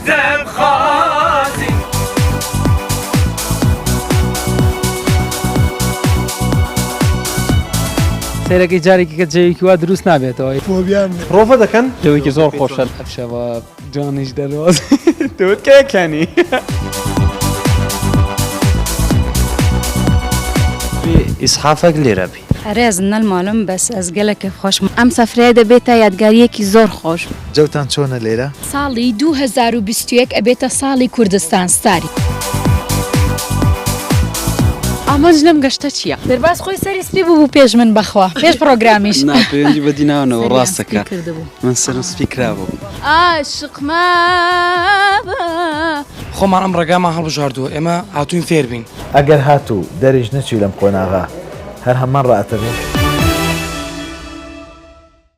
دەمخوازی. سەیرەکەی جارێکی کە جەوێکی وا دروست نابێتەوە. فۆبیام هەیە. پرۆڤە دەکەن؟ جەوێکی زۆر خۆشە. ئەمشەوە جوانیش دەرواز دەوت کێکانی. ئیسحافەک لێرە بی. ئەرێ ez نەلمالم بەس ez gelek kêfxweş ئەم سەفرەیە دەبێتە یادگارییەکی زۆر خۆش. جەوتان چۆنە لێرە؟ ساڵی 2021 ئەبێتە ساڵی کوردستان ستاری. ئامانج لەم گەشتە چییە؟ دەرباز خۆی سەری سپی بوو پێش من بەخوا پێش پڕۆگرامیش. نا پەیوەندی بە دیناوەوە سەریان ڕاستەکە سپی کردبوو. من سەرم سپی کرابوو. عاشق مابە. خۆمان ئەم ڕێگامان هەڵبژاردووە ئێمە هاتووین فێر بین. ئەگەر هاتوو دەریش نەچوی لەم قۆناغە هەر هەمان ڕائەتەبێ؟